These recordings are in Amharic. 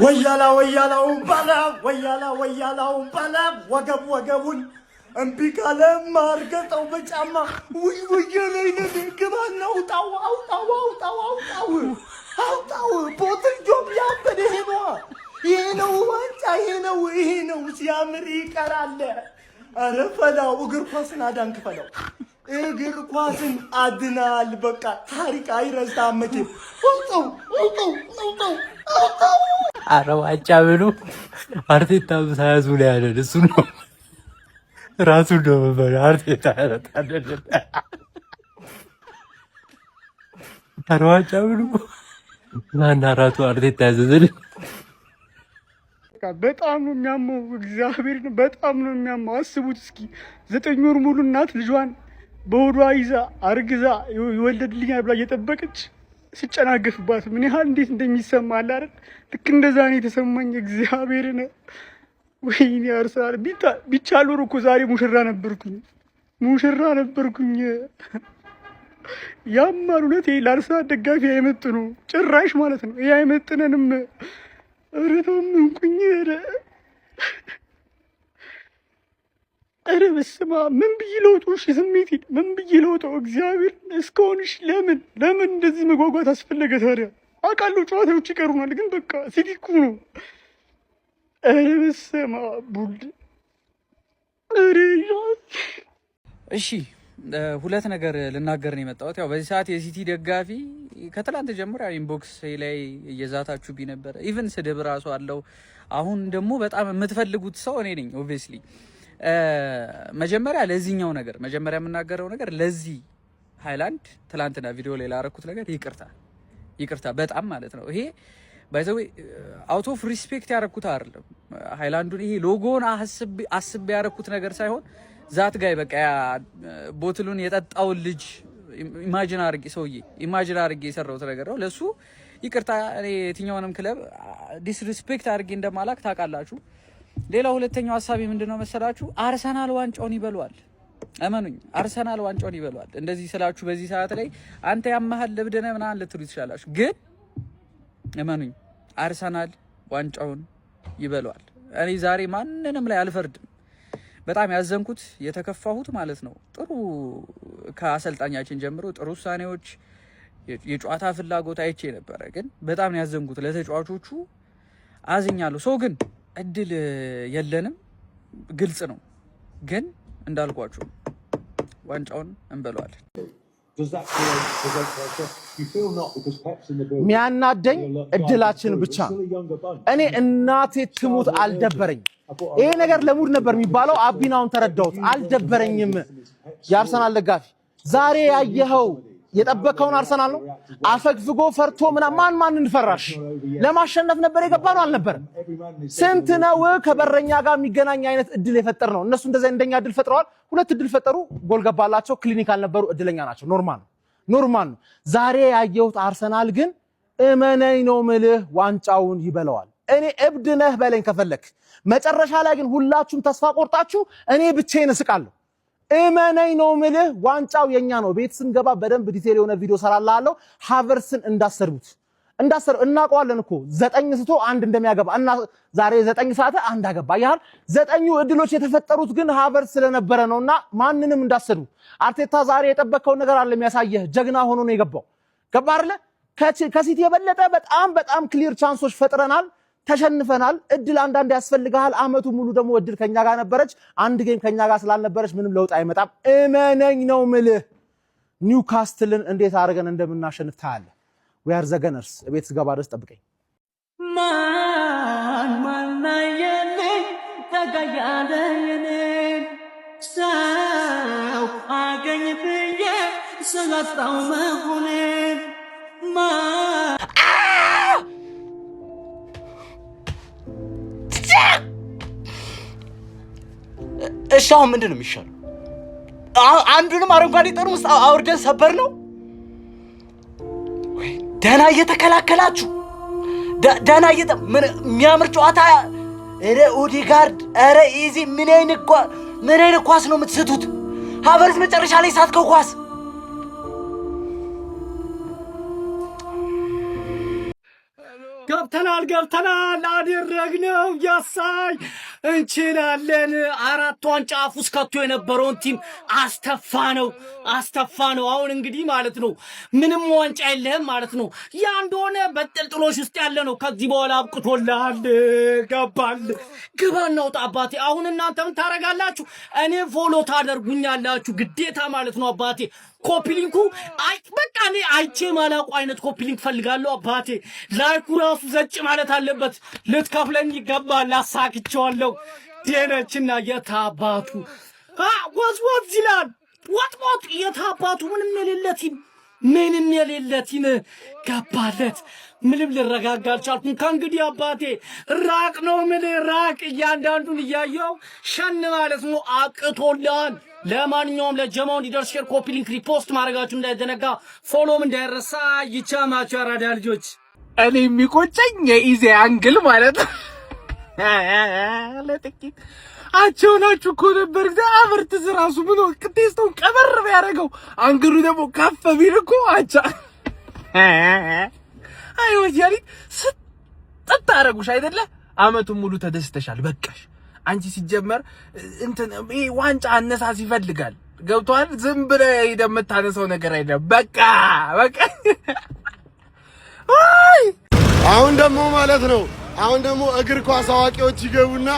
ወያላ ወያላውን ባላ ወያላ ወያላውን ባላ ወገብ ወገቡን እምቢ ካለ ማርገጠው በጫማ። ውይ ወያላ ግባና አውጣው አውጣው አውጣው አውጣው አውጣው። Bottle job ያበደ ይሄ ነዋ። ይሄ ነው ዋንጫ፣ ይሄ ነው፣ ይሄ ነው። ሲያምር ይቀራል። ኧረ ፈላው፣ እግር ኳስን አዳንክ ፈላው፣ እግር ኳስን አድናል። በቃ ታሪክ አይረሳም መቼም። አውጣው አውጣው አውጣው አውጣው። ኧረ ዋንጫ ብሎ አርቴታ ሳያዙ ላይ ያለን እሱ ነው፣ ራሱ ነው መበለው። አርቴታ ያመጣለን። ኧረ ዋንጫ ብሎ ማን አራቱ አርቴታ ያዘዘልን። በጣም ነው የሚያመው። እግዚአብሔር በጣም ነው የሚያመው። አስቡት እስኪ 9 ወር ሙሉ እናት ልጇን በሆዷ ይዛ አርግዛ ይወለድልኛል ብላ እየጠበቀች ሲጨናገፍባት ምን ያህል እንዴት እንደሚሰማ አለ አይደል? ልክ እንደዛ ነው የተሰማኝ። እግዚአብሔርን ወይኔ አርሰናል ቢቻል ኖሮ እኮ ዛሬ ሙሽራ ነበርኩኝ፣ ሙሽራ ነበርኩኝ። ያማል እውነት። ይሄ ለአርሰናል ደጋፊ አይመጥኑ ጭራሽ ማለት ነው። ይሄ አይመጥነንም። ኧረ ታመምኩኝ። ኧረ ኧረ በስመ አብ፣ ምን ብዬ ለውጠው? እሺ ስሜቴን ምን ብዬ ለውጠው? እግዚአብሔር እስካሁን እሺ፣ ለምን ለምን እንደዚህ መጓጓት አስፈለገ ታዲያ? አውቃለሁ ጨዋታዎች ይቀሩናል፣ ግን በቃ ሲቲ እኮ ነው። ኧረ በስመ አብ ወልድ ኧረ እሺ ሁለት ነገር ልናገር ነው የመጣሁት። ያው በዚህ ሰዓት የሲቲ ደጋፊ ከትላንት ጀምሮ ያው inbox ላይ እየዛታችሁብኝ ነበረ። Even ስድብ ራሱ አለው። አሁን ደግሞ በጣም የምትፈልጉት ሰው እኔ ነኝ። Obviously መጀመሪያ ለዚህኛው ነገር፣ መጀመሪያ የምናገረው ነገር ለዚህ ሃይላንድ ትላንትና ቪዲዮ ላይ ላረኩት ነገር ይቅርታ፣ ይቅርታ በጣም ማለት ነው። ይሄ by the way out of respect ያረኩት አይደለም። ሃይላንዱን ይሄ ሎጎን አስቤ ያረኩት ነገር ሳይሆን that guy በቃ ያ bottle ኡን የጠጣውን ልጅ imagine አድርጌ፣ ሰውዬ imagine አድርጌ የሰራሁት ነገር ነው። ለሱ ይቅርታ። እኔ የትኛውንም ክለብ disrespect አድርጌ እንደማላክ ታውቃላችሁ። ሌላ ሁለተኛው ሀሳቤ ምንድነው መሰላችሁ? አርሰናል ዋንጫውን ይበሏል። እመኑኝ፣ አርሰናል ዋንጫውን ይበሏል። እንደዚህ ስላችሁ በዚህ ሰዓት ላይ አንተ ያመሃል እብድ ነህ ምናምን ልትሉ ትችላላችሁ። ግን እመኑኝ፣ አርሰናል ዋንጫውን ይበሏል። እኔ ዛሬ ማንንም ላይ አልፈርድም። በጣም ያዘንኩት የተከፋሁት ማለት ነው። ጥሩ ከአሰልጣኛችን ጀምሮ ጥሩ ውሳኔዎች፣ የጨዋታ ፍላጎት አይቼ ነበረ። ግን በጣም ነው ያዘንኩት፣ ለተጫዋቾቹ አዝኛለሁ። ሰው ግን እድል የለንም፣ ግልጽ ነው። ግን እንዳልኳችሁ ዋንጫውን እንበለዋለን። የሚያናደኝ እድላችን ብቻ። እኔ እናቴ ትሙት አልደበረኝ። ይሄ ነገር ለ mood ነበር የሚባለው። አቢናውን ተረዳሁት። አልደበረኝም። የአርሰናል ደጋፊ ዛሬ ያየኸው የጠበከውን አርሰናል ነው። አፈግፍጎ ፈርቶ ምና ማን ማን እንፈራሽ? ለማሸነፍ ነበር የገባ ነው አልነበረም? ስንት ነው ከበረኛ ጋር የሚገናኝ አይነት እድል የፈጠር ነው። እነሱ እንደዛ እንደኛ እድል ፈጥረዋል። ሁለት እድል ፈጠሩ፣ ጎል ገባላቸው። Clinical ነበሩ፣ እድለኛ ናቸው። Normal ነው፣ normal ነው። ዛሬ ያየሁት አርሰናል ግን እመነኝ ነው ምልህ ዋንጫውን ይበለዋል። እኔ እብድ ነህ በለኝ ከፈለክ። መጨረሻ ላይ ግን ሁላችሁም ተስፋ ቆርጣችሁ እኔ ብቻዬን እስቃለሁ። እመነኝ ነው ምልህ ዋንጫው የኛ ነው። ቤት ስንገባ በደንብ detail የሆነ ቪዲዮ ሰራልሃለሁ። ሃቨርስን እንዳሰርቡት እንዳሰር እናውቀዋለን እኮ 9 ስቶ አንድ እንደሚያገባ እና ዛሬ 9 ሰዓት አንድ አገባ ያህል ዘጠኙ እድሎች የተፈጠሩት ግን ሃቨርስ ስለነበረ ነውና ማንንም እንዳሰዱ። አርቴታ ዛሬ የጠበቀውን ነገር አለ የሚያሳየህ፣ ጀግና ሆኖ ነው የገባው። ገባ አይደለ? ከሲቲ የበለጠ በጣም በጣም clear chance ኦች ፈጥረናል። ተሸንፈናል። እድል አንዳንድ ያስፈልግሃል። አመቱ ሙሉ ደግሞ እድል ከኛ ጋር ነበረች። አንድ game ከኛ ጋር ስላልነበረች ምንም ለውጥ አይመጣም። እመነኝ ነው ምልህ። ኒውካስትልን እንዴት አድርገን እንደምናሸንፍ ታያለህ። We are the Gunners። እቤት ስገባ ድረስ ጠብቀኝ። ማን ማናየልኝ ተጋያለ የኔን ሰው አገኝ ብዬ ስላጣው መሆኔን ማን እሺ አሁን ምንድን ነው የሚሻለው? አንዱንም አረንጓዴ ጠርሙስ አውርደን ሰበር ነው። ደህና እየተከላከላችሁ ደህና ምን የሚያምር ጨዋታ። ኧረ ኦዴጋርድ፣ ኧረ ኢዚ፣ ምን አይነት ኳስ ነው የምትስቱት? ሀቨርትዝ መጨረሻ ላይ ሳትከው ኳስ። ገብተናል ገብተናል፣ አደረግነው። ያሳይ እንችላለን። አራት ዋንጫ አፍ ውስጥ ከቶ የነበረውን team አስተፋ ነው አስተፋ ነው። አሁን እንግዲህ ማለት ነው ምንም ዋንጫ የለህም ማለት ነው። ያ እንደሆነ በጥልጥሎች ውስጥ ያለ ነው። ከዚህ በኋላ አብቅቶልሃል። ገባል። ግባ እናውጣ አባቴ። አሁን እናንተ ምን ታደርጋላችሁ? እኔ follow ታደርጉኛላችሁ ግዴታ ማለት ነው አባቴ። Copy link ኡ አይ በቃ እኔ አይቼ ማላውቁ አይነት copy link ፈልጋለሁ አባቴ። Like ኡ ራሱ ዘጭ ማለት አለበት። ልትከፍለኝ ይገባል። አሳክቼዋለሁ። ዴነችና የታባቱ ወዝ ወዝ ይላል። ወጥሞት የታባቱ ምንም የሌለ team፣ ምንም የሌለ team ገባለት። ምንም ልረጋጋ አልቻልኩም። ከእንግዲህ አባቴ ራቅ ነው ምን ራቅ፣ እያንዳንዱን እያየው ሸን ማለት ነው። አቅቶልሃል። ለማንኛውም ለጀማው እንዲደርስ share፣ copy link፣ repost ማድረጋችሁ እንዳይዘነጋ፣ follow ም እንዳይረሳ። ይቻማችሁ አራዳ ልጆች። እኔ የሚቆጨኝ የኢዜ angle ማለት ነው። ለጥቂት አቻ ሆናችሁ እኮ ነበር። ሀቨርትዝ ራሱ ምን ቴስቶን ቀበር ቢያደርገው angle ኡ ደግሞ ከፍ ቢል እኮ አቻ። አይ ወያኔ ስጥጥ አደረጉሽ አይደለ? አመቱን ሙሉ ተደስተሻል። በቃሽ። አንቺ ሲጀመር እንትን ይሄ ዋንጫ አነሳስ ይፈልጋል። ገብቶሃል? ዝም ብለህ ሄደህ የምታነሳው ነገር አይደለም። በቃ በቃ። አይ አሁን ደግሞ ማለት ነው አሁን ደግሞ እግር ኳስ አዋቂዎች ይገቡና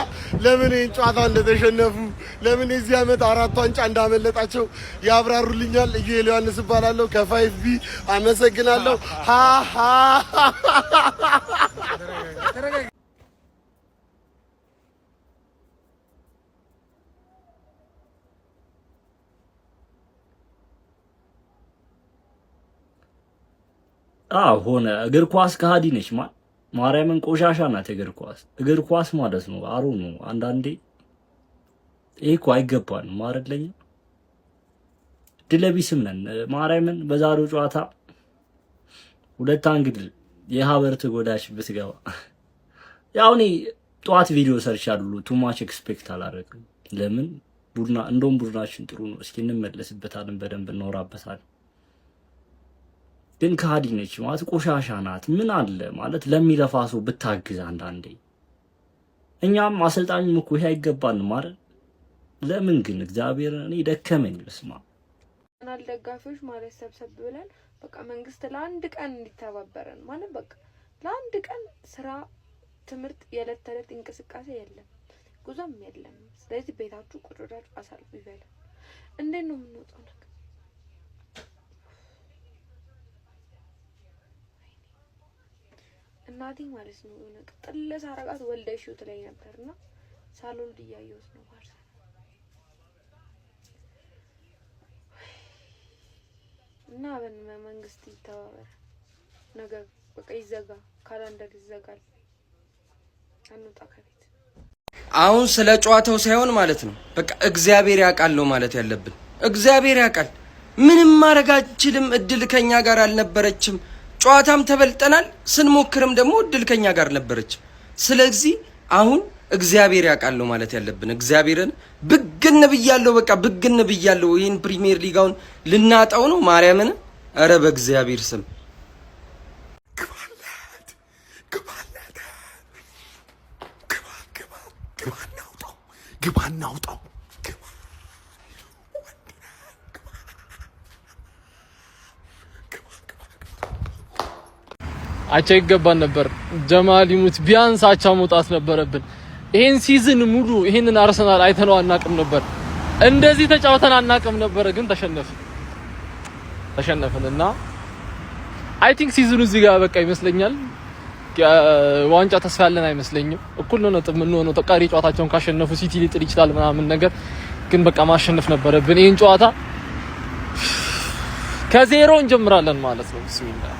ለምን ይህን ጨዋታ እንደተሸነፉ፣ ለምን የዚህ ዓመት አራት ዋንጫ እንዳመለጣቸው ያብራሩልኛል። ኢዩኤል ዮሐንስ እባላለሁ ከ 5B። አመሰግናለሁ። ሃ ሃ። አዎ ሆነ። እግር ኳስ ከሃዲ ነች። ማርያምን ቆሻሻ ናት እግር ኳስ። እግር ኳስ ማለት ነው አሩ ነው። አንዳንዴ ይሄ እኮ አይገባንም አይደለኛ ድለቢስም ነን። ማርያምን በዛሬው ጨዋታ ሁለት angle የሀበርት ጎዳች ብትገባ፣ ያው እኔ ጠዋት ቪዲዮ ሰርቻለሁ። Too much expect አላደረግም። ለምን ቡድና እንደውም ቡድናችን ጥሩ ነው። እስኪ እንመለስበታለን፣ በደንብ እናወራበታለን። ግን ከሃዲ ነች ማለት ቆሻሻ ናት። ምን አለ ማለት ለሚለፋ ሰው ብታግዝ አንዳንዴ። እኛም አሰልጣኙም እኮ ይሄ አይገባንም አይደል? ለምን ግን እግዚአብሔር እኔ ደከመኝ። በስማ አርሰናል ደጋፊዎች ማለት ሰብሰብ ብለን በቃ መንግስት ለአንድ ቀን እንዲተባበረን ማለት በቃ ለአንድ ቀን ስራ፣ ትምህርት፣ የዕለት ተዕለት እንቅስቃሴ የለም፣ ጉዞም የለም። ስለዚህ ቤታችሁ ቁጭ ብላችሁ አሳልፉ ይበላል። እንዴት ነው የምንወጣው ነገር? እናቴ ማለት ነው የሆነ ቅጥል ሳረጋት ወልደሽው ትለኝ ነበርና ሳልወልድ እያየሁት ነው ባርሳ እና መንግስት ይተባበረ። ነገ በቃ ይዘጋ፣ calendar ይዘጋል፣ አንውጣ ከቤት። አሁን ስለ ጨዋታው ሳይሆን ማለት ነው በቃ እግዚአብሔር ያውቃል ነው ማለት ያለብን። እግዚአብሔር ያውቃል። ምንም ማድረግ አንችልም። እድል ከኛ ጋር አልነበረችም። ጨዋታም ተበልጠናል። ስንሞክርም ደግሞ እድል ከኛ ጋር አልነበረችም። ስለዚህ አሁን እግዚአብሔር ያውቃል ነው ማለት ያለብን። እግዚአብሔርን ብግን ብያለሁ፣ በቃ ብግን ብያለሁ። ይህን ፕሪሚየር ሊጋውን ልናጣው ነው። ማርያምን፣ ኧረ በእግዚአብሔር ስም። ግባ እናውጣው። አቻ ይገባን ነበር። ጀማል ይሙት ቢያንስ አቻ መውጣት ነበረብን። ይሄን season ሙሉ ይሄንን አርሰናል አይተነው አናቅም ነበር። እንደዚህ ተጫውተን አናቅም ነበር፣ ግን ተሸነፍን ተሸነፍን እና I think season ኡ እዚህ ጋር በቃ ይመስለኛል። ዋንጫ ተስፋ ያለን አይመስለኝም። እኩል ነው ነጥብ የምንሆነው። ተቃሪ ጨዋታቸውን ካሸነፉ ሲቲ ሊጥል ይችላል ምናምን ነገር፣ ግን በቃ ማሸነፍ ነበረብን። ይሄን ጨዋታ ከዜሮ እንጀምራለን ማለት ነው። ቢስሚላህ።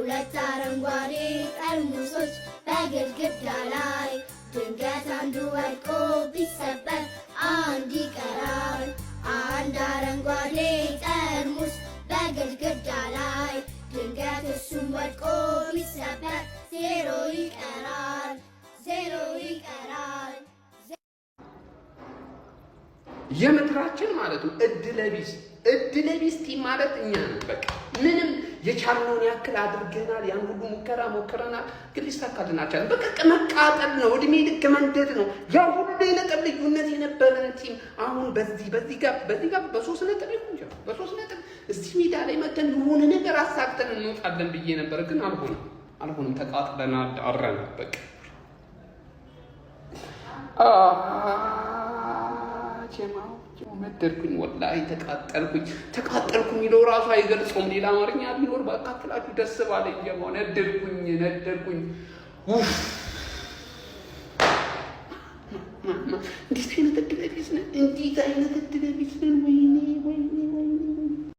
ሁለት አረንጓዴ ጠርሙሶች በግድግዳ ላይ፣ ድንገት አንዱ ወድቆ ቢሰበር አንድ ይቀራል። አንድ አረንጓዴ ጠርሙስ በግድግዳ ላይ፣ ድንገት እሱም ወድቆ ቢሰበር 0 ይቀራል። 0 ይቀራል። የምድራችን ማለት ነው እድለቢስ እድለቢስ team ማለት እኛ ነን። በቃ ምንም የቻልነውን ያክል አድርገናል። ያን ሁሉ ሙከራ ሞክረናል፣ ግን ሊሳካልን አልቻለም። በቃ መቃጠል ነው፣ እድሜ ልክ መንደድ ነው። ያ ሁሉ የነጥብ ልዩነት የነበረን team አሁን በዚህ ጋር በ3 ነጥብ ይሁን በ3 ነጥብ እዚህ ሜዳ ላይ መተን የሆነ ነገር አሳክተን እንወጣለን ብዬ ነበር፣ ግን አልሆነም፣ አልሆነም። ተቃጥለናል፣ አረናል። በቃ ጀማው ነደድኩኝ፣ ወላሂ ተቃጠልኩኝ። ተቃጠልኩ የሚለው ራሱ አይገልጸውም። ሌላ አማርኛ ቢኖር ባካፍላችሁ ደስ ባለኝ። ጀማው ነደድኩኝ፣ ነደድኩኝ። ኡፍ፣ እንዴት አይነት እድለ ቢስ ነን! እንዴት አይነት እድለ ቢስ ነን! ወይኔ ወይኔ ወይኔ!